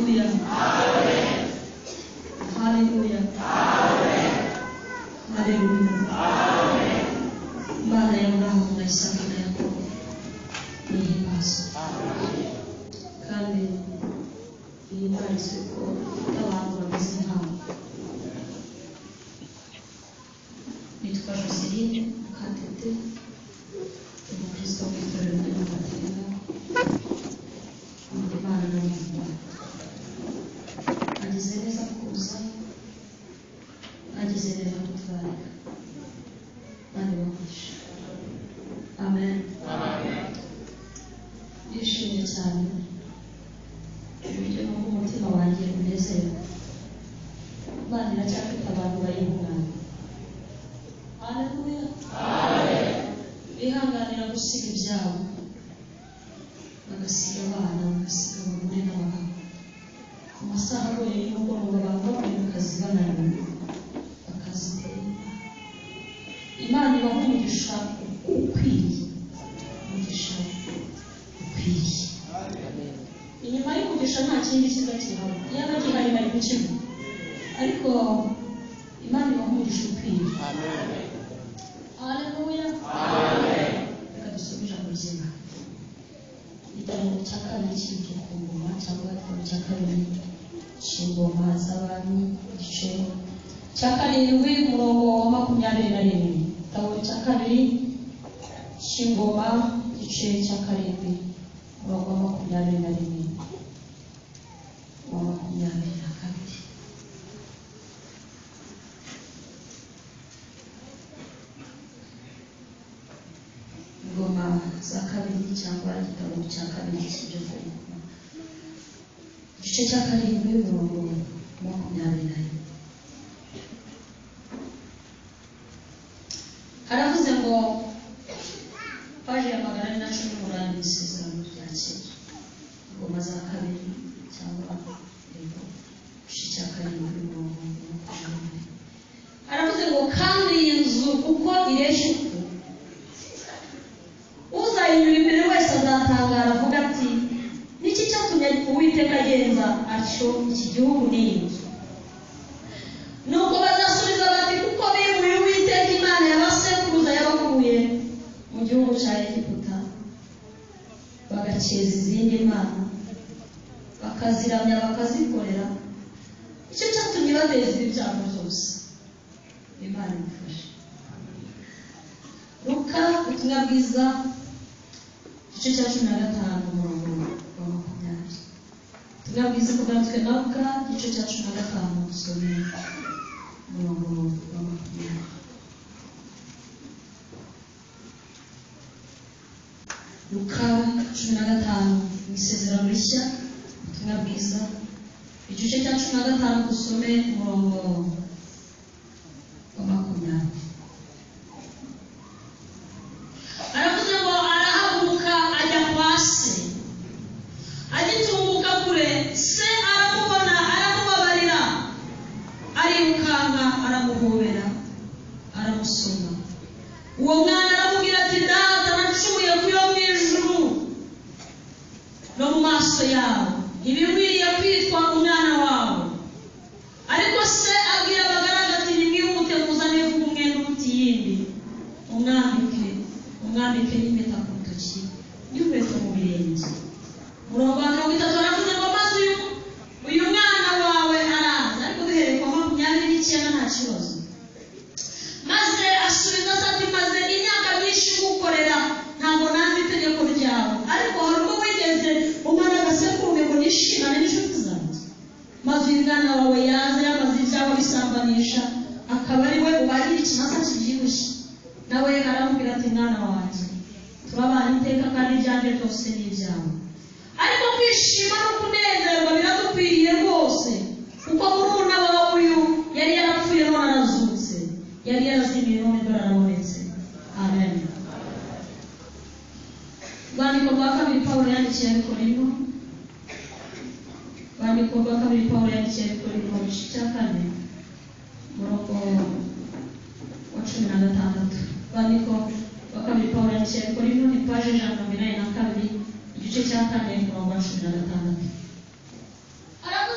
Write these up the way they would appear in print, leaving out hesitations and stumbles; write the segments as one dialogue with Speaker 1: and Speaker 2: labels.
Speaker 1: Haleluya. Amen. Haleluya. Amen. Haleluya. Amen. Imana ya Aburahamu na Isaka na Yakobo nihimbazwe. Kandi ihimbarizwe ko ifite abantu bameze nkawe. Nitwa Joseline Mukatete, umukristo w'itorero ry'Abagatolika. Imana n'abantu agize neza kuza, agize neza kuturarika, kandi bamugisha. Amen. Ndishimye cyane uburyo numva umutima wanjye unezerewe. Imana iracyafite abantu bayihungana. Haleluya. Bihanganira gusiga ibyabo, bagasiga abana, bagasiga abagore n'abagabo. Ku masaha agoye y'umugoroba abantu bavuye mu kazi bananiwe, bakaza imbere y'Imana. Imana ibaha umugisha ukwiriye, umugisha ukwiriye. Inyuma y'umugisha nta kindi kiza gihari, iyaba gihari bari kukivuga, ariko Imana ibaha umugisha ukwiriye. Haleluya. Reka dusome ijambo ry'Imana. Igitabo cya kabiri cy'ibyo ku ngoma, cyangwa igitabo cya kabiri cy'ingoma z'abami, igice cya 7 umurongo wa 21. Igitabo cya kabiri cy'ingoma, igice cya 7 umurongo wa 21 wa 22. Ingoma za kabiri cyangwa igitabo cya kabiri cy'ibyo ku ngoma, igice cya 7 umurongo wa 21. Haravuze ngo paji ya 418 mu Isezerano rya Kera, ingoma za kabiri cyangwa igice cya 7 umurongo wa 21. Haravuze ngo kandi iyi nzu uko ireshya uku, uzayinyura imbere wese azatangara avuga ati niki cyatumye Uwiteka agenza atyo iki gihugu n'iyi nzu? Nuko bazasubiza bati kuko bimuye Uwiteka Imana ya basekuruza yabakuye mu gihugu cya Egiputa, bagakeza izindi mana, bakaziramya, bakazikorera. Icyo cyatumye bateza ibi byago byose. Imana imufashe. Luka ubutumwa bwiza igice cya 15 umurongo wa 20. Ubutumwa bwiza bwanditswe na Luka igice cya 15 dusome umurongo wa 20. Luka 15 mu Isezerano Rishya, ubutumwa bwiza igice cya 15 dusome umurongo wa 20. Aravuze ngo arahaguruka ajya kwa se. Agitunguka kure, se aramubona, aramubabarira, arirukanka, aramuhobera, aramusoma. Uwo mwana aramubwira ati data, nacumuye ku yo mu ijuru no mu maso yawe, ntibikwiriye kwitwa umwana wawe. Ariko se abwira abagaragu ati nimwihute muzane vuba umwenda uruta iyindi, umwambike n'impeta ku rutoki n'inkweto mu birenge. Umurongo wa 30 aravuze ngo maze uyu mwana wawe araza, ariko duhereye ku 29 nta kibazo. Maze asubiza se ati maze imyaka myinshi ngukorera, ntabwo nanze itegeko ryawe, ariko hari ubwo wigeze umara agasekurume ngo nishimane n'inshuti zanjye. Maze uyu mwana wawe yaza yamaze ibyawe bisambanisha, akaba ari we ubagira ikimasa kibyibushye. Nawe aramubwira ati mwana wanjye, turabana iteka kandi ibyanjye byose ni ibyawe. Ariko kwishima no kunezerwa biradukwiriye rwose, kuko murumuna wawe uyu yari yarapfuye none arazutse, yari yarazimiye none dore arabonetse. Amen. Urwandiko rwa kabiri Pawulo yandikiye Abakorinto, urwandiko rwa kabiri Pawulo yandikiye Abakorinto igice cya 4 umurongo wa 16. Urwandiko rwa kabiri Pawulo yandikiye Abakorinto ni paje 182 igice cya 4 umurongo wa 16. Aravuze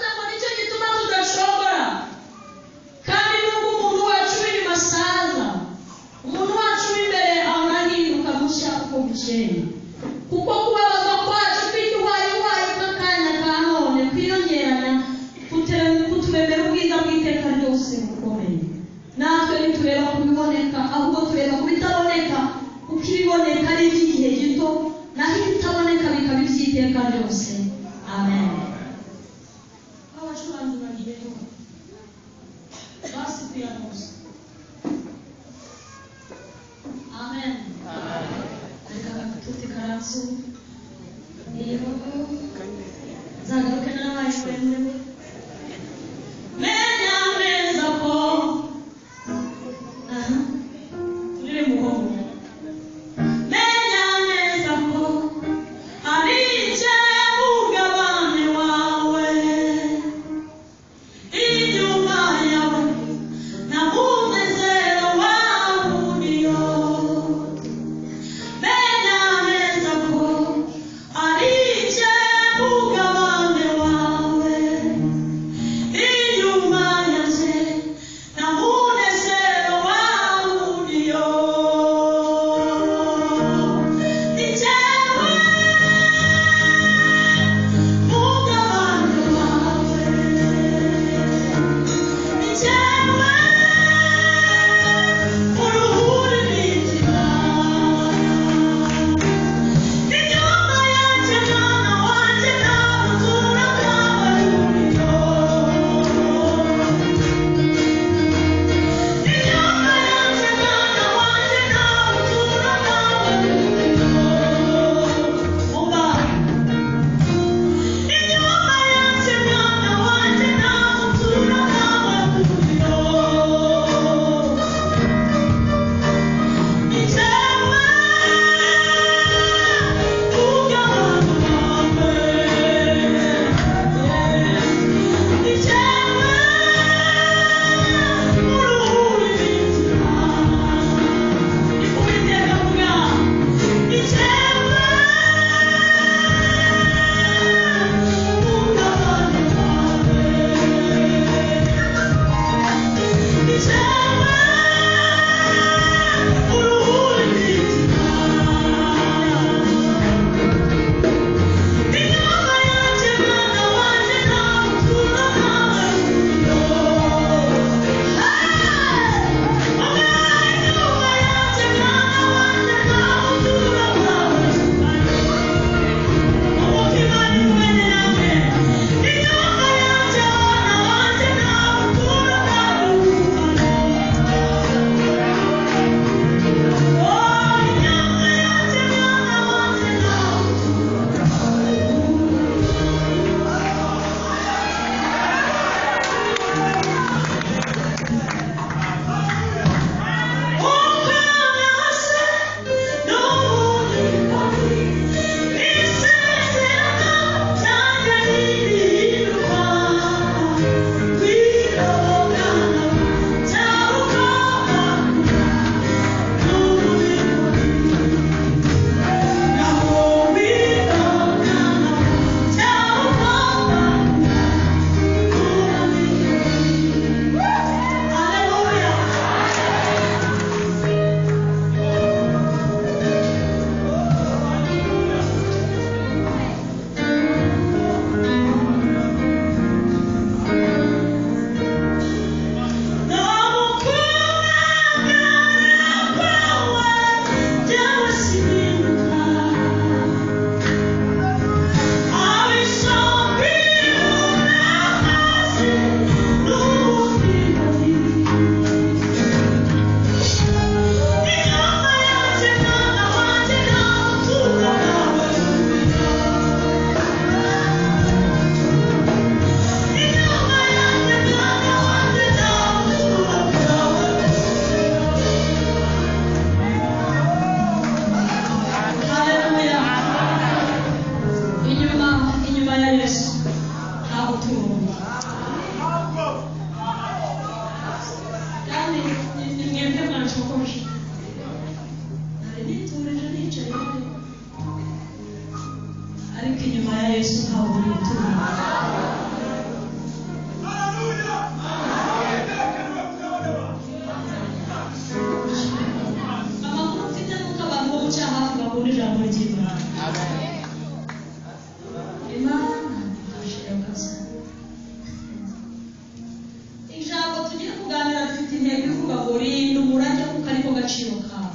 Speaker 1: ngo rinda umurage kuko ariko gaciro kawe.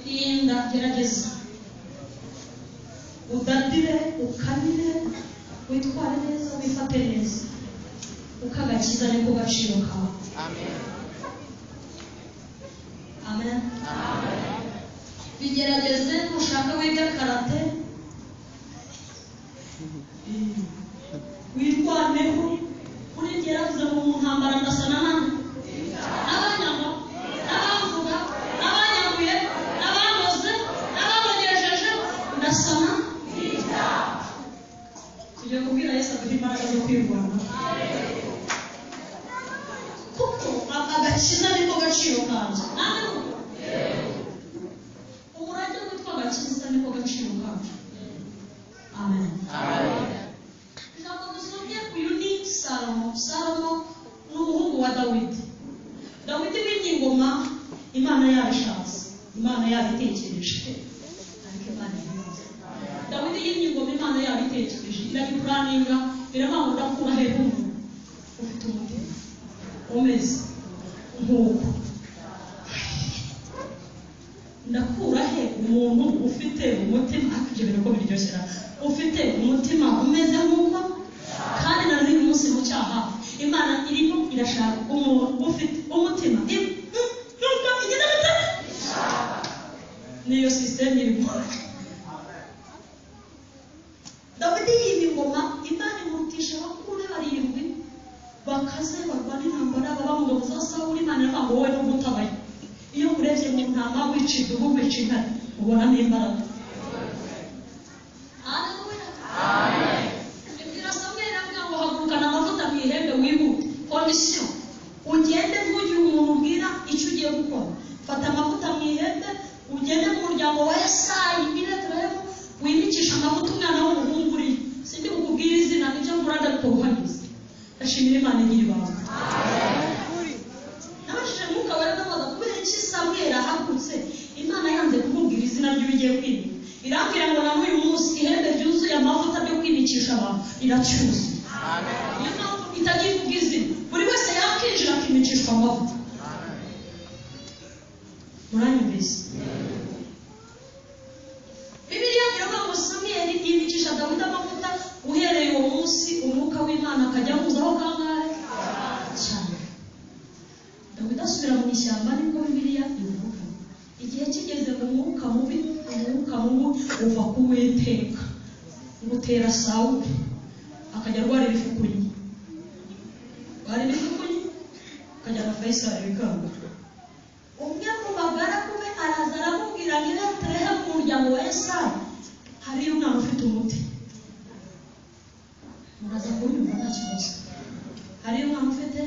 Speaker 1: Rinda, gerageza udadire, ukanire, witware neza, wifate neza, kuko agakiza niko gaciro kawe. Amen. Bigerageze, nushaka wige karate, wirwaneho. Urigerageje mu ntambara ndasana nande n'abanyama n'abamvuga n'abanyaguye n'abanoze n'ababogesheje ndasana. Tugiye kubwira Yesu aduha imbaraga zo kwirwanaho, kuko agakiza niko gaciro kanjye. Nanjye nuko umurage witwa agakiza niko gaciro kacu. Amen. Ijambo dusomye, uyu ni Salomo. Salomo ni umuhungu wa Dawidi. Dawidi wimye ingoma Imana yabishatse, Imana yabitekereje, ariko Imana ibizi. Dawidi yimye ingoma Imana yabitekereje, irabipuraninga, iravuga ngo ndakura hehe umuntu ufite umutima umeze nk'uko, ndakura he umuntu ufite umutima, ariko ibyo bintu ko biryoshye, ufite umutima umeze nk'uko. Kandi na n'uyu munsi mu cyaha Imana irimo irashaka umuntu ufite umutima nubwo igenda bite, niyo sisiteme irimo. Dawidi yima ingoma, Imana imurutisha abakuru be barindwi bakaze barwana intambara, baba mu ngabo za Sawuli. Imana iravuga ngo wowe nubwo utabaye, iyo urebye mu ntama wica idubu, wica intare, ubonamo imbaraga. Haleluya. Ibwira Samweli, iravuga ngo hagurukana amavuta mu ihembe wihute, condition ugende ntugire umuntu ubwira icyo ugiye gukora. Fata amavuta mu ihembe ugende mu muryango wa Yesayi i Betelehemu, wimikishe amavuta umwana w'umuhungu uriyo. Sindi bukubwire izina, ibyo mvura ndabikuruhanyuze. Ndashimira Imana igira ibanga. Nabajije Mwuka Wera, ndabaza kubera iki Samweli ahagurutse Imana yanze kumubwira izina ry'ugiye kwimika. Irambwira ngo na n'uyu munsi ihembe ryuzuye amavuta ryo kwimikisha abantu riracyuzuye. Niyo mpamvu itagiye ivuga izina, buri wese yakinjira akimikishwa amavuta. Muranyumvise? Bibiliya iravuga ngo Samweli yimikisha Dawidi amavuta, uhereye uwo munsi umwuka w'Imana akajya amuzaho kangahe cyane. Dawidi asubira mu ishyamba, nibwo Bibiliya ivuga. Igihe kigeze ngo umwuka mubi, umwuka mubi uva ku Uwiteka ngo utera Sawuli, akajya arwara ibifukunyi, arwara ibifukunyi, akajyana Fayisali bikanga. Umwe mu bagaragu be araza aramubwira ngo i Betelehemu mu muryango wa Yesayi hariyo umwana ufite umuti. Muraza kunyumva nta kibazo. Hariyo umwana ufite,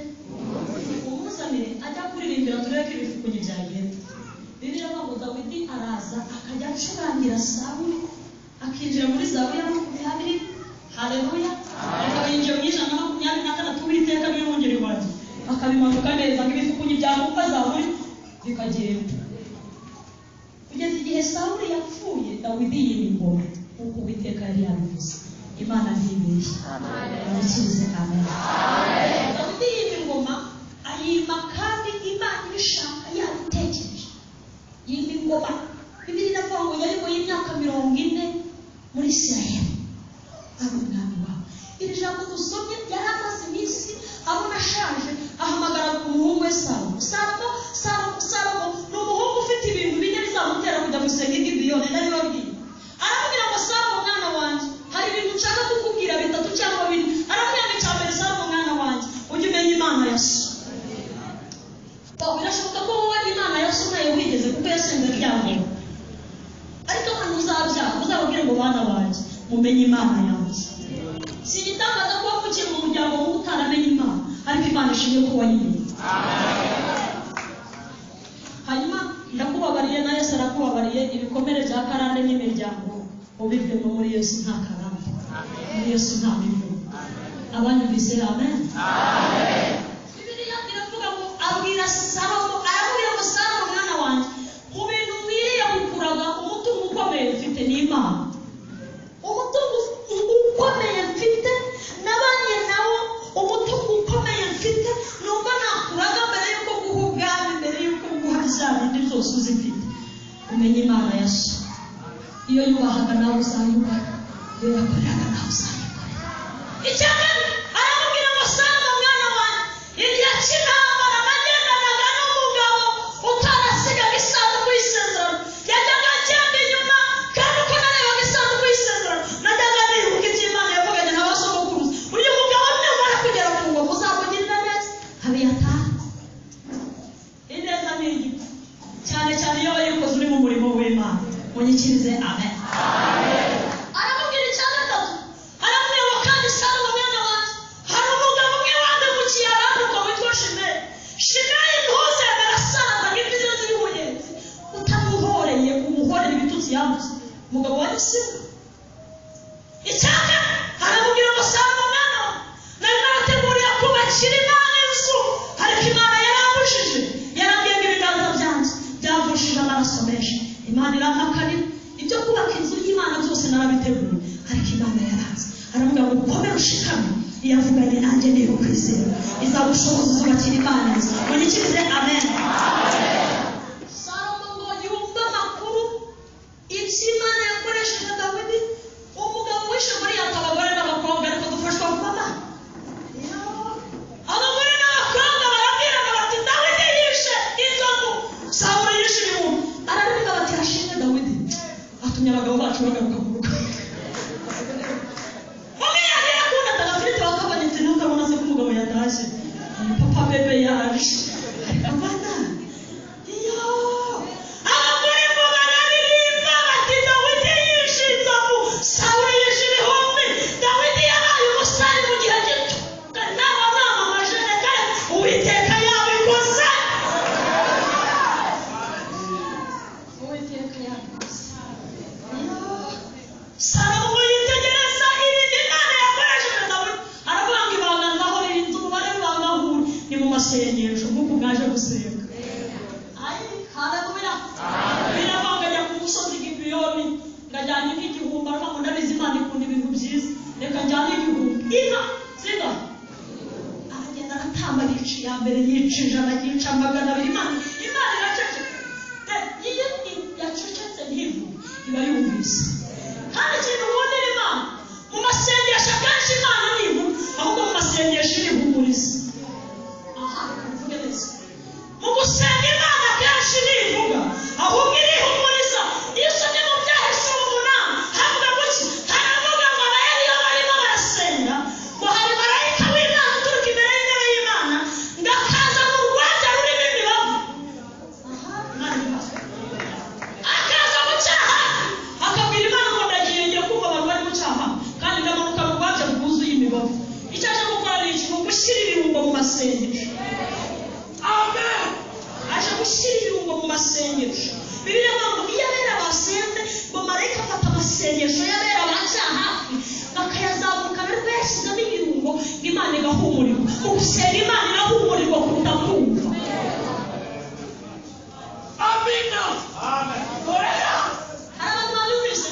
Speaker 1: umuzanire ajya kuririmbira turebe ko ibifukunyi byagenda. Bibiliya iravuga ngo Dawidi araza akajya acurangira Sawuli, akinjira muri zaburi ya 20. Haleluya. Akaba yinjiye mu 126, Uwiteka niwe mwungeri wanjye, akabimanuka neza ngo ibifukunyi byamuka zaburi bikagenda, kugeza igihe Sawuli yapfuye. Dawidi yima ingoma nk'uko Uwiteka yari yabivuze. Imana ntibeshya. Murakize? Amen. Dawidi yima ingoma, ayima kandi Imana ibishaka, yabitekereje. Yima ingoma, Bibiliya iravuga ngo yayoboye imyaka 40 muri Isirayeli, ari umwami wawe. Iri jambo dusomye, yari amaze iminsi abona ashaje, ahamagara umuhungu we Salomo. Salomo, Salomo, Salomo ni umuhungu ufite ibintu bine bizamutera kujya gusenga i Gibiyoni, ndabibabwiye. Aramubwira ngo Salomo mwana wanjye, hari ibintu nshaka kukubwira bitatu cyangwa bine. Aramubwira ngo icya mbere, Salomo mwana wanjye, ujye umenya Imana ya so. Birashoboka ko wowe Imana ya so ntayo wigeze, kuko yasenze ryangoma, ariko abantu uzabyara uzababwire ngo bana banjye, mumenye Imana yanjye. Si igitangaza kuba wavukiye mu muryango mubi utaramenye Imana, ariko Imana ishimwe ko wayimenye. Hanyuma ndakubabariye na Yesu arakubabariye, ibikomere bya karande n'imiryango ubivemo. Muri Yesu nta karande, muri Yesu nta mivumo. Abanyumvise, amen. Bibiliya iravuga ngo abwira Salomo, aramubwira ngo Salomo mwana wanjye, mu bintu nkwiriye gukuraga, umutungo ukomeye mfite ni Imana. Umutungo ukomeye mfite nabanye nawo, umutungo ukomeye mfite numva nakurira. Iyo yubahaga nawe uzayubaha, iyo yakoreraga nawe uzayikorera. Icya kane aramubwira ngo Salomo mwana wanjye, igihe cy'intambara nagendanaga n'umugabo utarasigaga isanduku y'isezerano, yajyaga agenda inyuma, kandi uko narebaga isanduku y'isezerano najyaga nibuka ibyo Imana yavuganye na ba sogokuruza. Uyu mugabo numara kugera ku ngoma uzamugirira neza. Abiyatari, ineza ni igiti, cyane cyane iyo wayikoze uri mu murimo w'Imana. Munyikirize amen. Aramubwira icya gatatu, aramubwira ngo kandi Salomo mwana wanjye, hari umugabo umwe wandemukiye arantuka witwa Shimeyi. Shimeyi ntuzemere asaza ngo imvi zibe ziri ubuyenzi, utamuhoreye umuhorere ibitutsi yandutse. Umugabo wa Isira. Icya kane aramubwira ngo Salomo mwana wanjye, nari narateguriye kubakira Imana inzu, ariko Imana yarambujije, yarambwiye ngo ibiganza byanjye byavushije amaraso menshi. Imana irampakarira, ibyo kubaka inzu y'Imana byose narabiteguye, ariko Imana yaranze. Aravuga ngo ukomere ushikame, iyavuganye nanjye niba ukwizera izagushoboza uzubakira Imana inzu. Munyikirize amen. Salomo ngo yumve amakuru ibyo Imana yakoresheje Dawidi, umugabo wishe Goliyati abagore n'abakobwa, ariko dufashwa vuba. Abagore n'abakobwa barabwirana bati Dawidi yishe inzovu, Sawuli yishe ibihumbi. Bararirimba bati hashimwe Dawidi, atumye abagabo bacu bagaruka mu rugo. Umwe yagera ku wundi atagafiriti bakabonye ati ntukabona se ko umugabo yatashye, papa bebe yaje. Ariko bana iyo abagore ngo bararirimba bati Dawidi yishe inzovu, Sawuli yishe ibihumbi, Dawidi yabaye umusare mu gihe gito, naba mwamamaje reka Uwiteka yabikoze. Uwiteka yabikoze. Salomo yitegereza ibintu Imana yakoresheje Dawidi, aravuga ngo ibanga ngaho ririnze umubare w'ibanga aho uri ni mu masengesho, nk'uko mwaje gusenga. Ayi, haleluya. Biravuga ngo ajya ku musozi Gibeyoni, ngo ajyane nk'igihumbi, aravuga ngo ndabizi Imana ikunda ibintu byiza, reka njyane igihumbi. Inka zingahe? Aragenda aratamba, yica iya mbere, yica 100, yica 200. Imana iraceceka. Iyo yacecetse ntivuge, iba yumvise. Kandi ikintu nkundira Imana, mu masengesho akenshi Imana ntivuga, ahubwo mu masengesho irihumuriza. Aha, reka mvuge neza. Mu gusenga Imana akenshi ntivuga, ahubwo irihumuriza. Iyo usomye mu Byahishuwe 8, havuga guki? Haravuga ngo abayari iyo barimo barasenga, ngo hari marayika w'Imana uturuka imbere y'intebe y'Imana, ngo akaza mu rwabya rurimo imibavu. Aha, Imana ibibazo. Akaza mu cyaha, akabwira Imana ngo ndagiye, ngiye kumva abantu bari mu cyaha, kandi ndamanuka mu rwabya rwuzuye imibavu. Icyo aje gukora ni iki? Ni ugushyira ibirungo mu masengesho.
Speaker 2: Amen.
Speaker 1: Aje gushyira ibirungo mu masengesho. Bibiliya ivuga ngo iyo abera basenze, ngo marayika afata amasengesho y'abera baca hafi, bakayazamuka ariko yashyizemo ibirungo, Imana igahumurirwa. Mu gusenga Imana irahumurirwa kuruta kumva.
Speaker 2: Amina. Amen.
Speaker 1: Hari abantu babyumvise?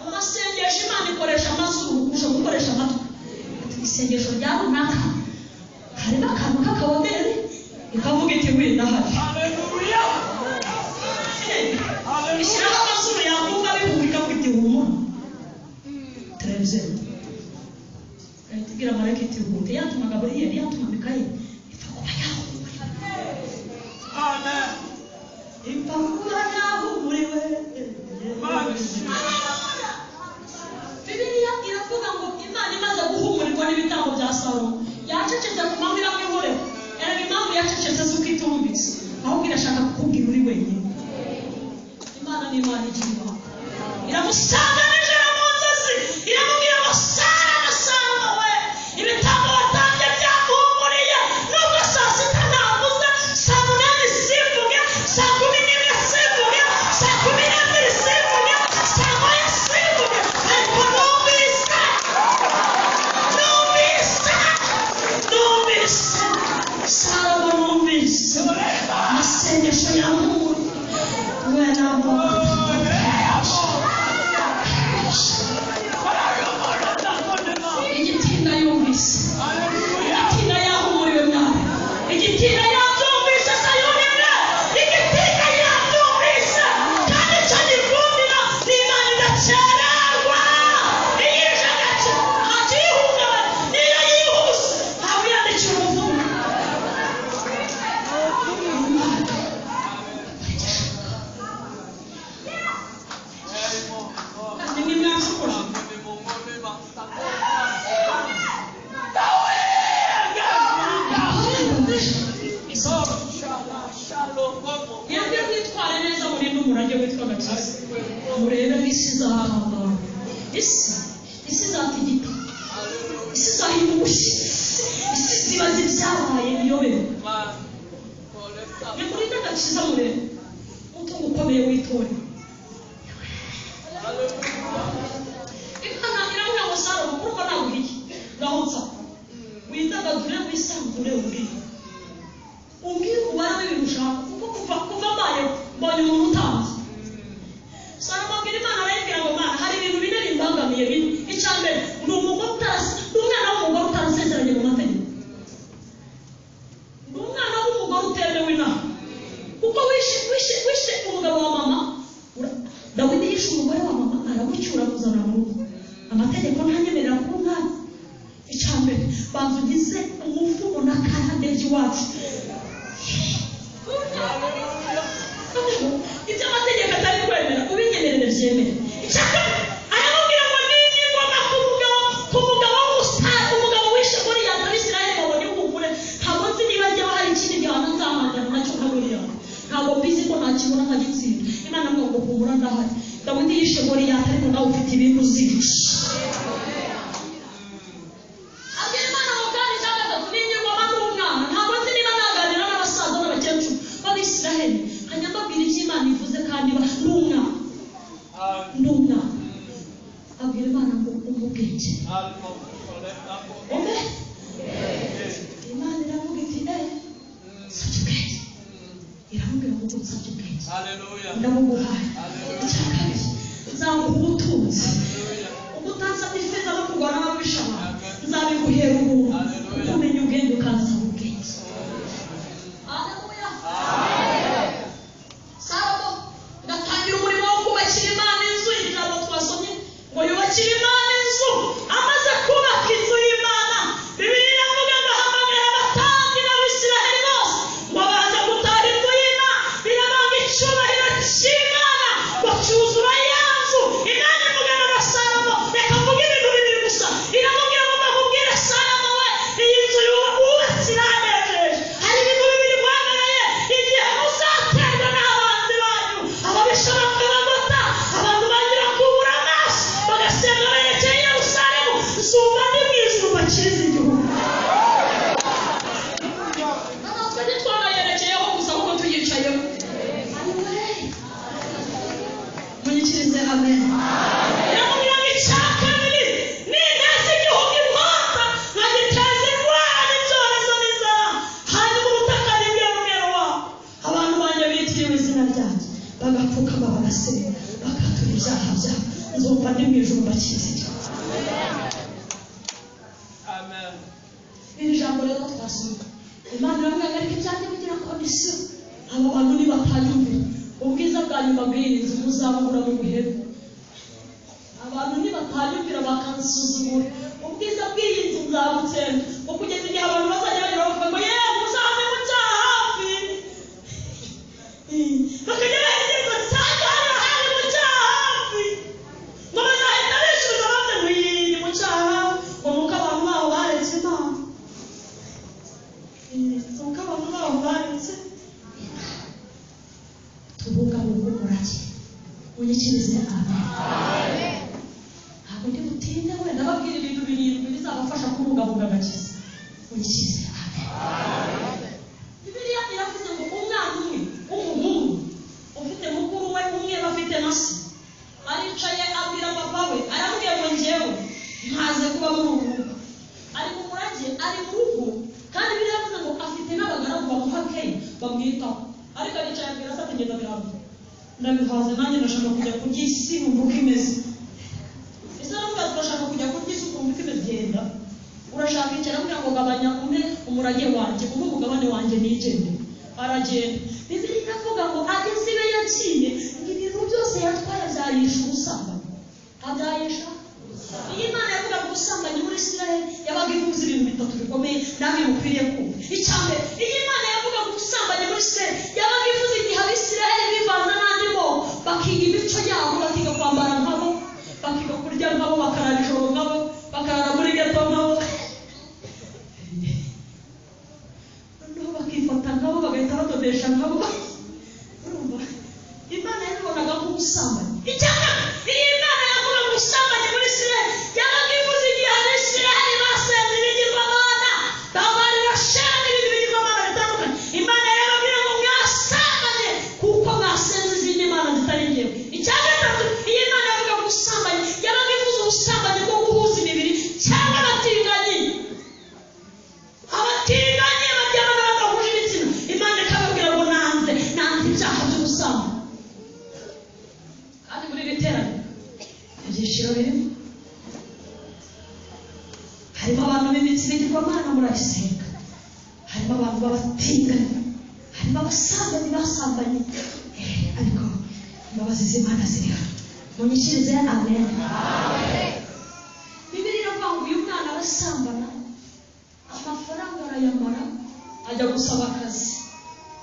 Speaker 1: Mu masengesho Imana ikoresha amazuru kurusha gukoresha amatwi. Ati isengesho rya runaka harimo akantu k'akaboderi, ikavuga iti wenda hari.
Speaker 2: Haleluya.
Speaker 1: Ishyiraho amazuru yakumva bihuha, ikavuga iti humura. Televiziyo igahita ibwira marayika iti hute, yatuma Gaburiyeli, yatuma Mikayeli, ipfa kuba yahumuriwe.
Speaker 2: Amen.
Speaker 1: Ipfa kuba yahumuriwe.
Speaker 2: Imana ishimwe.
Speaker 1: Bibiliya iravuga ngo Imana imaze guhumurirwa n'ibitambo bya Salomo, yacecetse ku mpamvu iramwihorera. Erega impamvu yacecetse si uko itumvise, ahubwo irashaka kukubwira uri wenyine. Imana ni Imana igira ibanga. Iramusanga nijoro mu nzozi, iramubwira ngo Sara na Salomo we, ibitambo watambye byaguhumuriye, nubwo saa sita Isi izatigita, isi izahinda umushyitsi, isi izibaza ibyabaye iyobewe. Nimurinde agakiza murebe umutungo ukomeye w'itorero. Imana iramubwira ngo Salomo urumva naguha iki? Ngaho nsaba widagadure, wisanzure, umbwire umbwire umubare w'ibintu ushaka, kuko kuva mbayeho mbonye umuntu utanze. Salomo abwira Imana, arayibwira ngo Mana, hari ibintu bine bimbangamiye bine. Icya mbere ni umugore utarasi, ni umwana w'umugore utarasezeranye mu mategeko, ni umwana w'umugore utemewe inaha, kuko wishe wishe wishe umugabo wa mama. Dawidi yishe umugore wa mama aramucyura amuzana mu rugo. Amategeko ntanyemerera kuba umwami. Icya mbere banza ugize umuvumo n'akarande by'iwacu, ibyo amategeko atari kwemera ubinyemerere byemere. Icya kabiri aramubwira ngo ninye ingoma ku mugabo, ku mugabo w'umusitari, umugabo wishe Goliyati, Abisirayeli babonye umugore. Ntabwo nzi niba njyewe hari ikindi gihano nzahangana nacyo nka Goliyati, ntabwo mbizi ko nakibona nkagitsinda. Imana ngo ngo humura ndahari. Dawidi yishe Goliyati, ariko nawe ufite ibintu uzica. Abwira Imana ngo kandi icya gatatu ninye ingoma n'umwana, ntabwo nzi niba naganira n'abasaza n'abakecuru b'Abisiraheli nkajya mbabwira icyo Imana ivuze, kandi n'umwana n'umwana. Abwira Imana ngo umpe ubwenge. Amen. Imana iravuga iti nsabye ubwenge. Iramubwira ngo nsabye ubwenge, ndabuguhaye. Icya kabiri nzaguha ubutunzi, ubwo utansabye ifeza no kurwana n'ababisha bawe, nzabiguhera ubuntu, kuko umenya ubwenge ukansaba ubwenge. Haleluya. Salomo ngatangira umurimo wo kubakira Imana inzu. Iri jambo twasomye ngo yubakire Imana inzu. Amaze kubaka inzu y'Imana, Bibiliya iravuga ngo ahamagara abatambyi n'Abisiraheli bose ngo baza gutaha inzu y'Imana. Birabanga icyubahiro cy'Imana ngo cyuzura ya nzu. Imana ivugana na Salomo, reka mvuge ibintu bibiri gusa. Iramubwira ngo mbakubwire Salomo we, iyi nzu wubatse iranejeje. Hari ibintu bibiri mwemereye: igihe muzaterwa n'abanzi banyu, ababisha bakabagota, abantu bagira kubura amaso bagasenga berekeye i Yerusalemu, zumva ndi mu ijuru bakiriza igihugu. Hano twe ntitwanayerekeyeho gusa ahubwo tuyicayeho. Munyikirize amen. Iramubwira ngo icya kabiri ninteza igihugu inkota, nkagiteza indwara n'ibyorezo n'inzara, hanyuma ubutaka n'ibwerumwero wabo, abantu banjye bitiriwe izina ryanjye bagapfukama bagasenga bakatura ibyaha byabo, nzumva ndi mu ijuru mbakize igihugu.
Speaker 2: Amen.
Speaker 1: Iri jambo rero twasomye, Imana iravuga ngo ariko ibyanjye bigira condition. Abo bantu nibatanyumvira, ubwiza bwa nyuma bw'iyi nzu muzabubura mu buhemu. Abantu nibatanyumvira bakansuzugura, ubwiza bw'iyi nzu nzabutsemba, ngo kugeza igihe abantu bazajya bagera bavuga ngo yewe muzaze mu cyaha hafi, bakajya bahegereza cyangwa hano hari mu cyaha hafi, ngo bazahita bishyuza bavuze ngo iyi ni mu cyaha, ngo nuko abantu baho baretse Imana, nuko abantu baho baretse. Tubungabunga umurage. Munyikirize amen. Ntabwo ndi butinde, wenda ndababwira ibintu birindwi bizabafasha kubungabunga agakiza. Munyikirize amen. Bibiliya iravuze ngo umwana umwe w'umuhungu ufite mukuru we umwe bafite na se, aricaye abwira papa we, aramubwira ngo njyewe ntaze kuba muri uru rugo. Ari mu murage, ari mu rugo, kandi Bibiliya iravuze ngo afite n'abagaragu bamuha keya, bamwitaho, ariko aricaye abwira se ati ngenda birambuye, ndabihaze, nanjye ndashaka kujya kurya isi numva uko imeze. Ese aravuga ati urashaka kujya kurya isi ukumva uko imeze, genda. Urashaka iki? Aramubwira ngo gabanya umpe umurage wanjye, umpe umugabane wanjye nigende. Aragenda. Bibiliya iravuga ngo ageze iwe yagiye, ngo ibintu byose yatwaye abyayisha ubusambanyi, abyayisha. Iyo Imana yavugaga ubusambanyi muri Isiraheli, yabaga ivuze ibintu bitatu bikomeye namwe mukwiriye kumva. Icya mbere, iyo Imana yavugaga ubusambanyi muri Isiraheli, yabaga ivuze igihe Abisiraheli bivanze n'andi moko, bakiga imico yabo, bakiga kwambara nkabo, bakiga kurya nkabo, bakarara ijoro nkabo, bakarara muri geto nkabo, noneho bakifata nkabo, bagahita badodesha nkabo. Urumva Imana yabibonaga nk'ubusambanyi. Icya kabiri, iyo Imana yavugaga ubusambanyi muri Isiraheli, yabaga Harimo abantu b'imitsi bigirwamana murayisenga, harimo abantu b'abatinganyi, harimo abasambanyi basambanye, ariko imbabazi z'Imana ziri hano. Munyikirize amen. Bibiliya iravuga ngo uyu mwana arasambana, amafaranga arayamara, ajya gusaba akazi.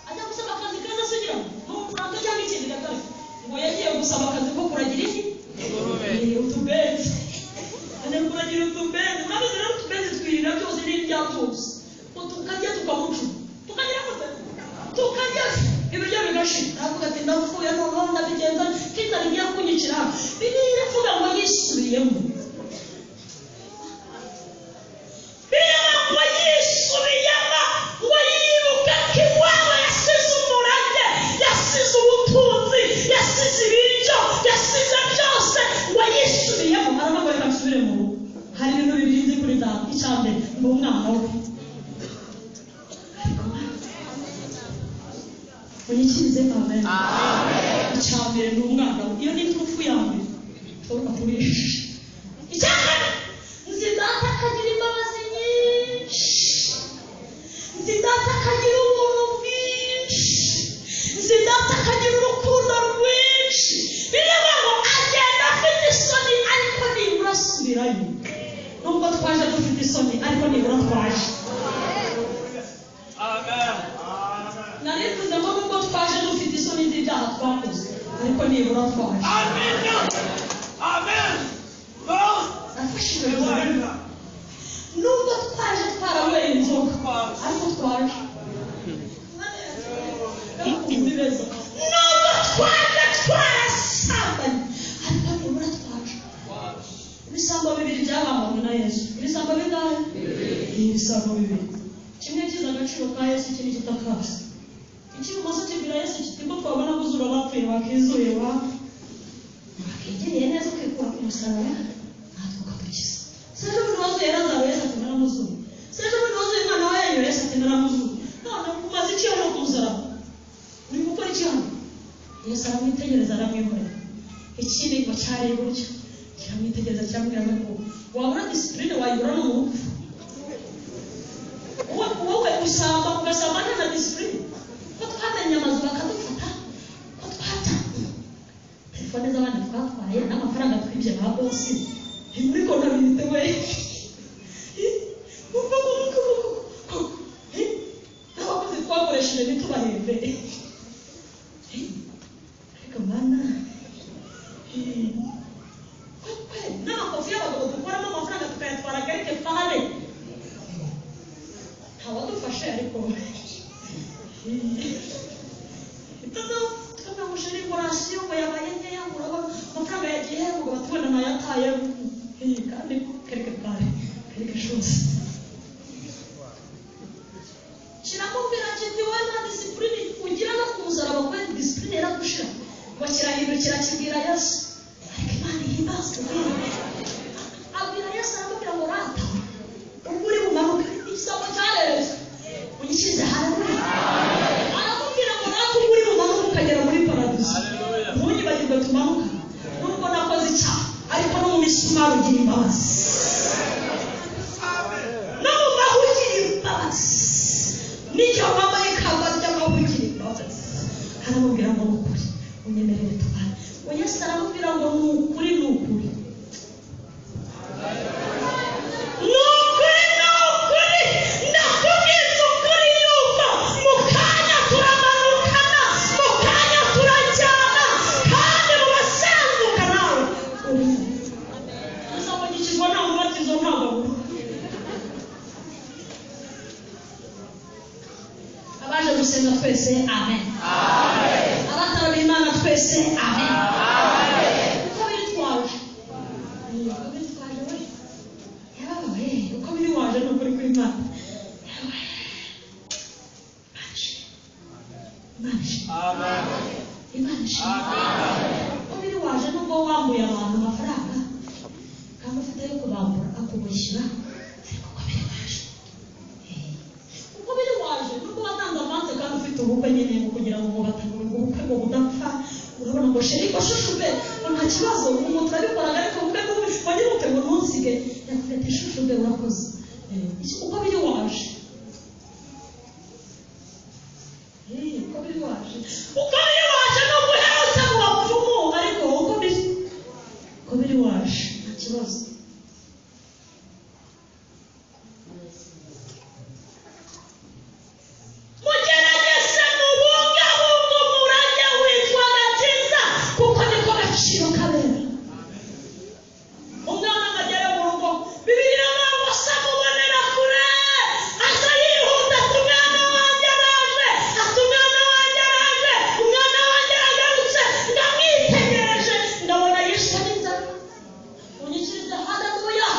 Speaker 1: Ajya gusaba akazi keza se ugira ngo ni umupurante cyangwa ikindi gatari, ngo yagiye gusaba akazi ko kuragira iki? Utubenzi. Ajya kuragira utubenzi. Murabizi rero utubenzi twirira byose n'ibya byose. Tukarya tukamucuma. Tukagira gute? Tukarya ibiryo bigashira. Aravuga ati ndapfuye noneho ndabigenza kitari ngiye kunyicira. Bibiliya iravuga ngo yisubiyemo. Bibiliya ngo yisubiyemo, ngo yibuka ko iwabo yasize umurage, yasize ubutunzi, yasize ibiryo, yasize byose, ngo yisubiyemo. Aravuga ngo reka nsubire mu rugo. Hari ibintu bibiri nzi kuri data. Icya mbere ni umwana we. Munyikirize amen. Icya mbere ni umwana we. Iyo ni iturufu ya mbere ushobora kurisha. Icya kabiri, nzi data akagira imbabazi nyinshi, nzi data akagira ubuntu bwinshi, nzi data akagira urukundo rwinshi. Biravuga ngo agenda afite isoni ariko nibura asubirayo. Nubwo twaje dufite isoni ariko nibura twaje. Narivuze ngo nubwo twaje dufite isoni z'ibyaha twakoze ariko nibura twaje.
Speaker 2: Amen.
Speaker 1: Nafashijwe nubwo twaje twaranyweye inzoga ariko twaje. Nubwo twaje twarasambanye ariko nibura twaje. Ibisambo bibiri byabambanywe na Yesu. Ibisambo bingahe? Ibisambo bibiri. Kimwe kizi agaciro ka Yesu, ikindi kitakazi. Icy'ibumoso kibwira Yesu kiti ko twabona kuzura abapfuye bakizuye wakegereye neza ukikura ku musaraba natwe ukadukiza. Sejo bundi wazuye Lazaro, Yesu ati naramuzuye. Sejo bundi wazuye umwana wa Yairo, Yesu ati naramuzuye. None umaze iki hano ku musaraba? Uri gukora iki hano? Yesu aramwitegereza aramwihorera. Ikindi ngo cyari iburyo kiramwitegereza kiramubwira ngo wabura disipurine wayibura no mu rupfu. Wowe usamba ugasamba nta na disipurine. Ko twamenye amazu bakadufata, ko twata telefone z'abandi twatwaye n'amafaranga twibye ba bosi muri kontabirite we. N'abakozi twakoresheje ntitubahembe. Ariko mana, n'amakofi y'abagabo dukuramo amafaranga tukayatwara garike pale, ntawadufashe ariko tukamushira inkorasiyo ngo yabaye nkeya, ngo urabona amafaranga yagiye ngo batubona nayataye kandi quelque part quelque chose. Kiramubwira kiti wowe nta disipurine ugira no ku musaraba kubera disipurine yaragushira. Ngo kirahindukira kibwira Yesu, ariko Imana ihimbazwe. Abwira Yesu aramubwira ngo rata ubwo uri bumanuke igisambo cyareretse unyikirize haleluya. Aramubwira ngo rata ubwo uri bumanuke ukagera muri paradiso ntunyibagirwe tumanuka. Nubwo nakoze icyaha ariko no mu misumari ugira imbabazi, no mu mahwa ugira imbabazi, n'igihe wambaye ikamba ry'amahwa ugira imbabazi. Aramubwira ngo ni ukuri unyemerere tubane. Yesu aramubwira ngo ni ukuri, ni ukuri, ni ukuri, ni ukuri, ndakubwiza ukuri yuko mu kanya turamanukana, mu kanya turajyana, kandi mu basanguka nawe urimo. Uzabagikizwa nta mubatizo nta gahunda. Abaje gusenga twese amen. Abatarabiye Imana twese amen. Uko biri twaje, uko biri twaje we, yabawe uko biri waje ni ukuri kw'Imana. Imana ishimwe, Imana ishimwe. Uko biri waje nubwo wambuye abantu amafaranga kandi ufite ayo kubambura akubishyura, ariko uko biri waje, uko biri waje nubwo watanze avanse kandi ufite ubukwe nyine ngo kugira ngo Ati shusho be urakoze uko biri waje uko biri waje uko biri waje no guherutse mu bapfumu ariko uko biri waje nta kibazo. Mugerageze mubungabunge umurage witwa agakiza kuko niko gaciro kabera. Umwana agera mu rugo Bibiliya ngo se amubonera kure aza yihuta ati umwana wanjye araje, ati umwana wanjye araje, umwana wanjye aragarutse, ndamwitegereje ndabona yishwe n'inzara. Unyikirize haleluya.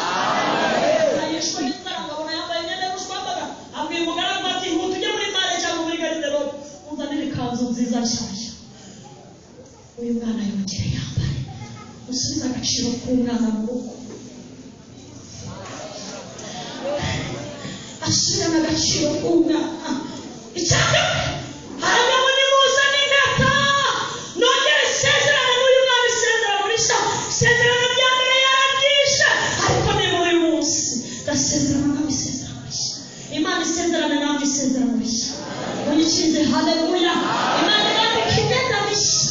Speaker 1: Yishwe n'inzara ngabona yambaye imyenda y'ubushwambaga. Abwiye umugaragu ati huta ujye muri mare cyangwa muri gariderobe unzanire ikanzu nziza nshyashya. Uyu mwana yongere yambare. Usubize agaciro k'umwana mu rugo. Asubirane agaciro k'umwana. Icyaka haravuga ngo nimuzane impeta nongere isezerane n'uyu mwana isezerano rishya. Isezerano rya mbere yararyishe ariko ni muri uyu munsi ndasezerana nawe isezerano rishya. Imana isezerane nawe isezerano rishya. Unyikirize haleluya. Imana irambika imyenda mishya.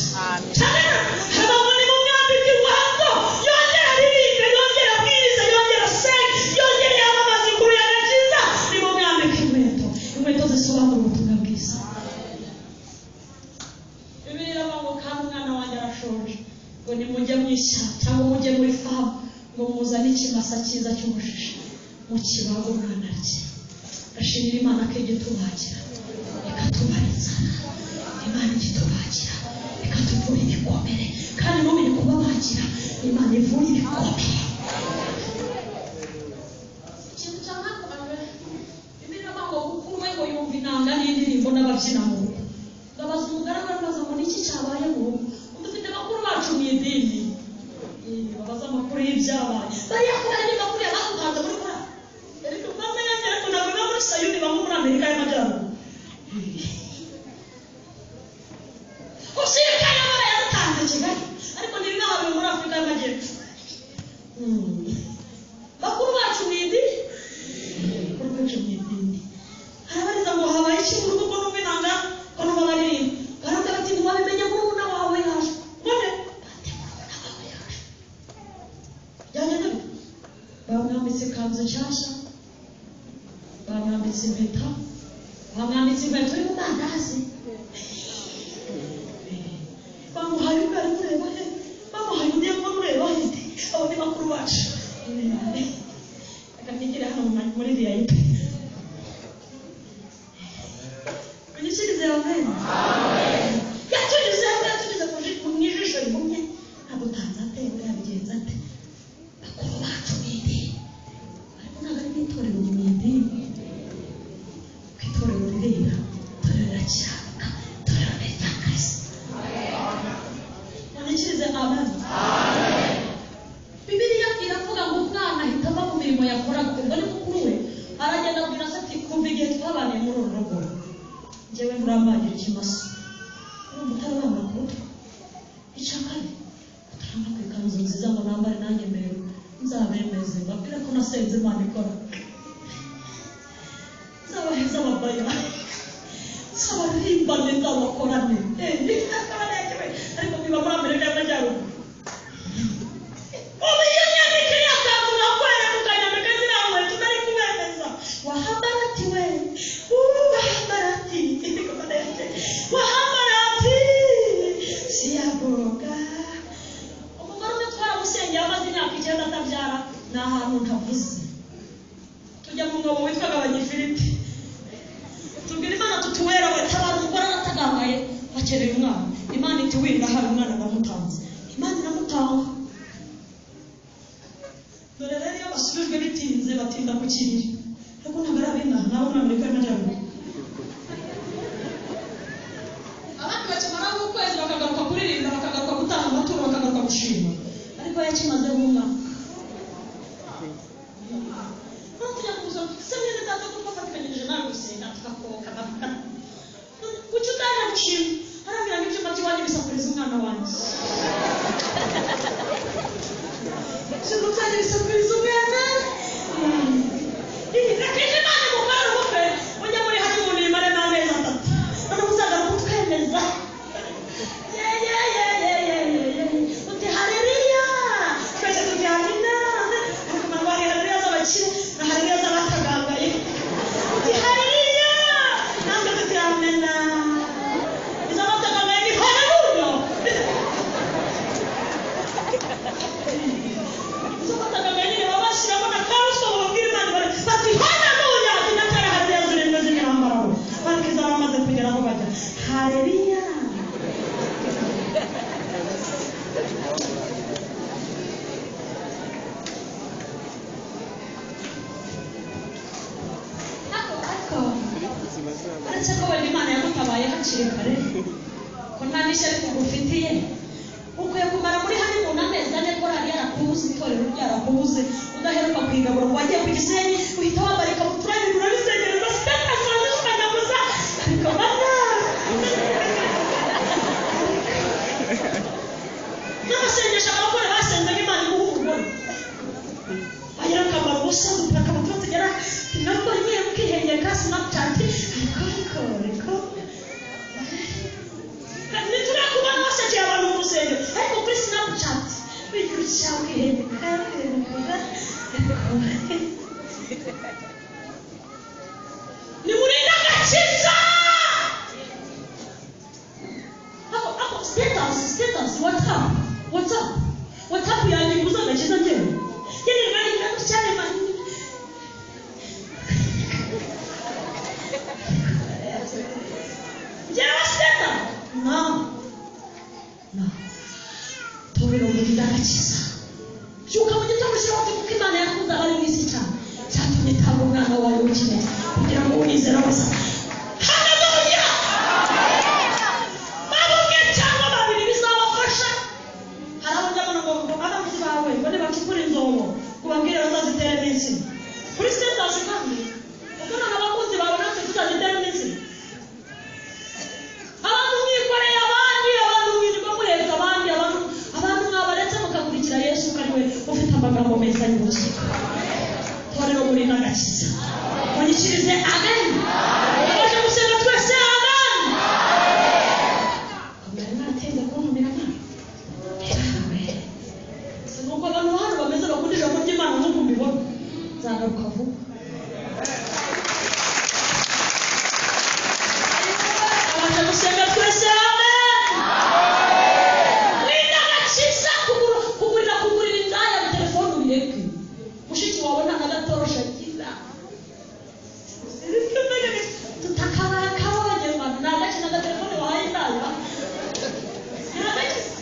Speaker 1: Cyane haravuga ngo nimumwambike inkweto yongere aririmbe, yongere abwirize, yongere asenge, yongere yamamaze inkuru y'agakiza. Nimumwambike inkweto. Inkweto zisobanura ubutumwa bwiza. Bibiliya iravuga ngo kandi umwana wanjye arashonje ngo nimujye mu ishyamba cyangwa mujye muri famu ngo muzane ikimasa cyiza cy'umushishe mukibage umwana arye. Ndashimira Imana ko ijya itubagira ikatubara inzara. Imana ijya itubagira ikatuvura ibikomere kandi n'ubu kubabagira Imana ivura ibikomere. Ikintu cya nakomeje Bibiliya iravuga ngo mukuru we ngo yumva inanga n'indirimbo n'ababyina mu rugo. Ndabaza umugaragu arabaza ngo niki cyabaye mu rugo. Dufite bakuru bacu mu idini babaza amakuru y'ibyabaye. Bariya ko baririmba kuriya badutanze muri korali. Ariko mama yanjye ariko ntabwo biba muri Sayuni bamwe muri Amerika y'Amajyaruguru. Usirikare barayadutanze Kigali ariko ntibibahawe muri Afurika y'Amajyepfo. Bakuru bacu mu idini, bakuru bacu mu idini. Arabariza ngo habaye iki mu rugo ko numva inanga ko numva baririmba. Baravuga bati ntiwabimenye murumuna wawe yaje. None bati murumuna wawe yaje. Byagenda bite? Bamwambitse ikanzu nshyashya, bamwambitse impeta, bamwambitse inkweto iri mu mandazi. Bamuhaye umwe ari kureba he, bamuhaye undi arimo kureba he. Abo ni bakuru bacu. Reka nigire hano muri VIP. Unyikirize amen. Yatunyuzeho, yatunyuze mu ijisho rihumye. Adutanze ate, buriya bigenza ate? Bakuru bacu mu idini. Ariko ntabwo ari mu itorero, ni mu idini. Kuko itorero rirera, itorero rirakiranuka, itorero ni irya Kristo. Unyikirize amen. Bibiliya iravuga ngo umwana ahita ava mu mirimo yakoraga. Ubwo ni mukuru we aragenda abwira se ati kuva igihe twabaniye muri uru rugo njyewe nturambagira ikimasa. Urumva utarabambara ku mutwe. Icya kabiri utaramba ku ikanzu nziza ngo nambare nanjye mbere nzabemeze mbabwire ko nasenze Imana ikora. Nzabaheza ababaya nzabaririmbane nzabakorane. Ariko biba muri Amerika y'Amajyaruguru. Ubu iyo nyandiko yakanzu nakwereka ukanyambika ziriya nkweto nari kubemeza. Wahambarati we, wahambarati, wahambarati, siyaboroga. Umugore umwe twaramusengeye amaze imyaka 9 atabyara, ni ahantu ntavuze. Tujya mu mwobo witwaga Abanyifiliti. Tubwira Imana tuti wera we tabara umugore aratagangaye akeneye umwana. Imana iti wirira hari umwana ndamutanze. Imana iramutanga. Dore rero iyo basubijwe bitinze batinda ku kiriri. Ariko ntabwo ari ab'inaha, ni abo muri Amerika y'Amajyaruguru. Abandi bakimara nk'ukwezi bakagaruka kuririmba, bakagaruka gutanga amaturo, bakagaruka gushima. Ariko yakimazeho umwaka. Noneho tujya kumusoma, se mwene data ko twafatikanyije nawe gusenga tugakoka. Kuki utaje gushima? Arambwira ngo ibyuma by'iwanyu bisakuriza umwana wanjye. Ibyuma byanyu bisakuriza umwana. Witabaye hakiri kare ko nta n'ishyari tugufitiye. Ukwiye kumara muri honeymoon amezi 4 korali yarakubuze, itorero ryarakubuze, udaheruka kwigabura ngo wagiye ku Gisenyi uhita wambara ikabutura y'ibiro n'isengereza status wazishwanyaguza. Ariko mana, n'amasengesho abakora basenzaga Imana iguha umugore wagira akamaro ubusa dupira akabutura tugera nabwo rimwe mukihengeka Snapchat. Ariko ariko ntiturakubona wasekeye abantu mu rusengero, ariko kuri Snapchat wigira utya ukihengeka. Nimurinde agakiza. Ako status WhatsApp yanjye iguza agakiza njyewe yene nari cyane mani. Njyewe status no torero murinde agakiza. Byuka mu gitondo ushyiraho uti kuko Imana yakunze abari mu isi cyane cyatumye itanga umwana wayo w'ikinege kugira ngo umwizera wese. Haleluya! Babumwe cyangwa babiri bizabafasha. Hari abajyamo ngo abanzi bawe ngo nibacukure inzobo ngo ubabwire bazaziteremo insina kuri status, kandi ubwo none abakunzi bawe natwe tuzaziteremo insina. Abantu mwikoreye abandi, abantu mwirirwa muheka abandi, abantu mwabaretse mukakurikira Yesu ko ari we ufite amagambo meza y'ubugingo. Torero murinde agakiza. Munyikirize amen. Abaje gusenga twese amen. Mwari mwaratinze kuntumira Mana. Si nuko abantu hano bameze bakunda ijambo ry'Imana nk'uko mbibona. Nzagaruka vuba. Abaje gusenga twese amen. Rinda agakiza. Kugurira indaya telefone ubireke. Mushiki wawe nta n'agatorosha agira. Tutakabakabonye mama, nta gakina agatelefone wahaye indaya. Nta gakiza.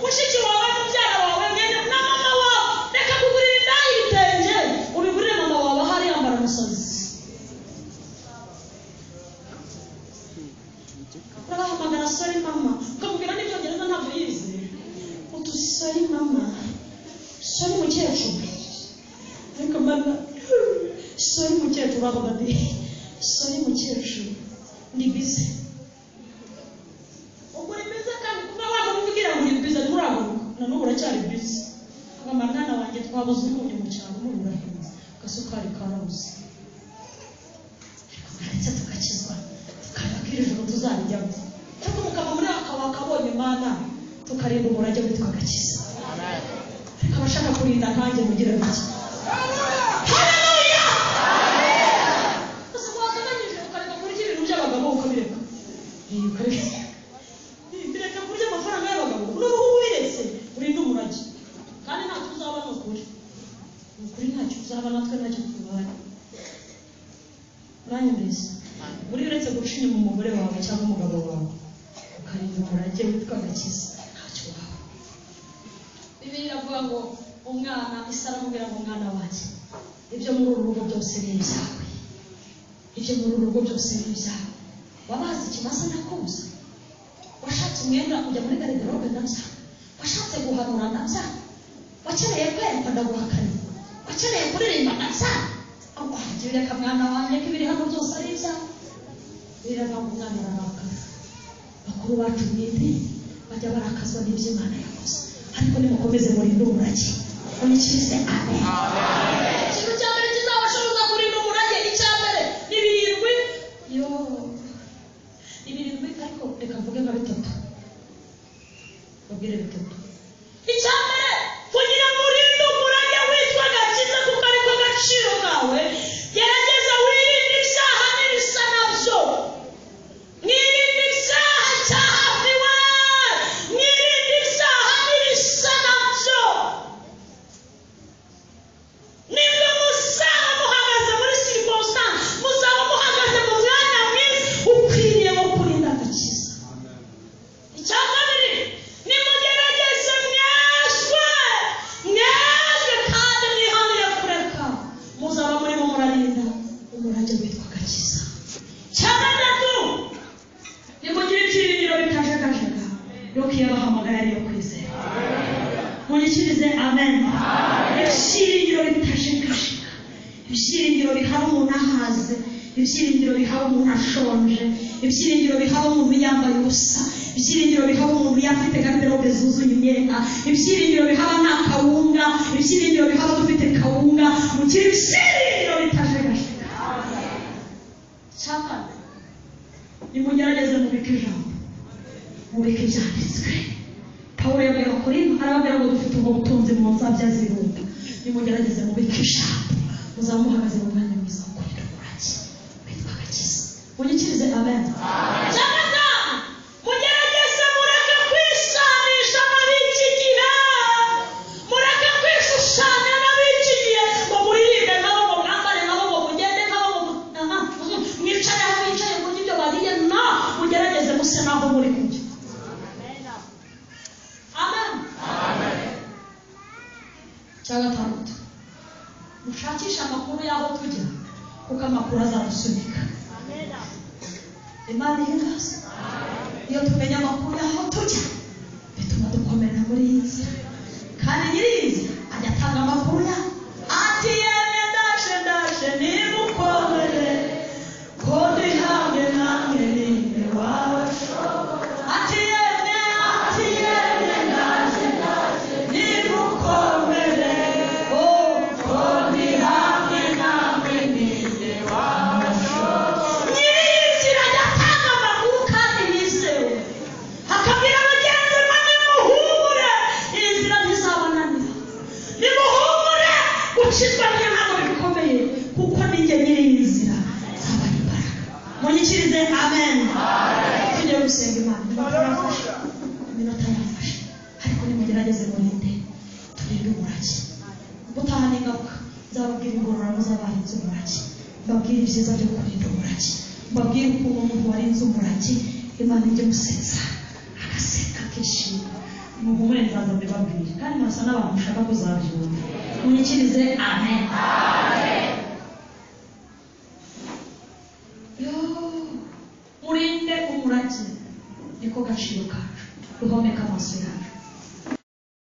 Speaker 1: Mushiki wawe, mubyara wawe, mwene na mama wawe, reka kugurira indaya ibitenge, ubigurire mama wawe ahari yambara umusozi. Urabahamagara sorry mama, ukamubwira n'ibyongereza ntabyo yize. Utu sorry mama, sorry mukecuru. Ariko mama, sorry mukecuru bavuga ati sorry mukecuru, ndi busy. Ubwo uri busy kandi kuba wamubwira ngo uri busy nturahaguruka, na n'ubu uracyari busy. Mama mwana wanjye twabuze umunyu mu cyaro, umunyu urahenze, agasukari karabuze. Ariko mwaretse tugakizwa, tukareba ko iri joro tuzarijyamo. Ariko mukava muri aka wakabonye Mana, tukarinda umurage witwa agakiza. Ariko abashaka kurinda nkanjye mugire gutya. Haleluya! Gusa wagabanyije ukareka kurya ibintu by'abagabo ukabireka. Ukareka. Bireka kurya amafaranga y'abagabo. N'ubu ubiretse urinde umurage. Kandi ntacyo uzaba ni ukuri. Ni ukuri ntacyo uzaba, natwe ntacyo tubaye. Uranyumvise? Buriya uretse guca inyuma umugore wawe cyangwa umugabo wawe ukarinda umurage witwa agakiza, ntacyo waba. Bibiliya iravuga ngo umwana, Isi aramubwira ngo mwana wanjye, ibyo muri uru rugo byose ni ibyawe. Ibyo muri uru rugo byose ni ibyawe. Wabaze ikimasa ndakubuza. Washatse umwenda ujya muri garderobe ndabya. Washatse guhanura ndabya. Wakeneye kwerekwa ndaguhakanira. Wakeneye kuririmba ndabya. Jya ureka mwana wanjye ko ibiri hano byose ari ibyawe. Biravuga ngo umwana ararakara. Bakuru bacu mwite bajya barakazwa n'ibyo Imana yakoze. Ariko nimukomeze murinde umurage. Munyikirize amen. Ikintu cya mbere kizabashoboza kurinda umurage, icya mbere ni birindwi. Yo, ni birindwi, ariko reka mvuge nka bitatu. Babwire bitatu. Icya mbere, kugira ngo urinde umurage witwa agakiza kuko ariko agaciro kawe, gerageza wirinde ibyaha n'ibisa nabyo. Mwirinde ibyaha cya hafi we. Mwirinde ibyaha n'ibisa nabyo. Nibwo muzaba muhagaze muri circonstance, muzaba muhagaze mu mwanya mwiza ukwiriye wo kurinda agakiza. Icya kabiri, nimugerageze bihaba umuntu ahaze, ibyiringiro bihaba umuntu ashonje, ibyiringiro bihaba umuntu yambaye ubusa, ibyiringiro bihaba umuntu yafite garderobe zuzuye imyenda, ibyiringiro bihaba nta kawunga, ibyiringiro bihaba dufite kawunga, mukiri ibyiringiro bitajegajega. Cyakane nimugerageze mubike ijambo, mubike ibyanditswe. Pawulo yabwira Abakorinto arababwira ngo dufite ubwo butunzi mu nzabya z'ibumba, nimugerageze mubike ijambo, muzaba muhagaze mu mwanya mwiza wo kurinda umurage witwa agakiza. Munyikirize amen. Cyakatanu, mugerageze mureke kwisanisha n'ab'iki gihe, mureke kwishushanya n'ab'iki gihe, ngo muririmbe nabo, ngo mwambare nabo, ngo mugende nabo, ngo mwicare aho bicaye murye ibyo bariye. No, mugerageze muse naho muri kujya. Amen. Cya gatandatu, mushakishe amakuru y'aho tujya, kuko amakuru azadusunika. Imana ihimbaza. Iyo tumenya amakuru y'aho tujya bituma dukomera muri iyi nzira, kandi nyiri iyi nzira ajya atanga amakuru yaho ati yemwe ndaje ndaje nimukomere ko ndi hamwe namwe nimwe wawe. Ati yemwe, ati yemwe ndaje ndaje nimukomere ko ndi hamwe namwe nimwe wawe. Nyiri iyi nzira ajya atanga amakuru kandi yizewe, akabwira bagenzi be nimuhure, iyi nzira ntizabananira, nimuhure gukizwa n'impano bikomeye, kuko ninjye nyiri iyi nzira nzabaha imbaraga. Munyikirize amen. Tugiye gusenga Imana. Iminota yafashe, iminota yafashe, ariko nimugerageze murinde, turinde umurage. Ubutaha n'ingaruka nzababwira ingororano z'abarinze umurage, mbabwire ibyiza byo kurinda umurage, mbabwire ukuntu umuntu warinze umurage Imana ijya imusetsa agaseka akishima. Muhumure nzaza mbibabwire, kandi murasa n'abantu mushaka kuzabyumva. Munyikirize amen.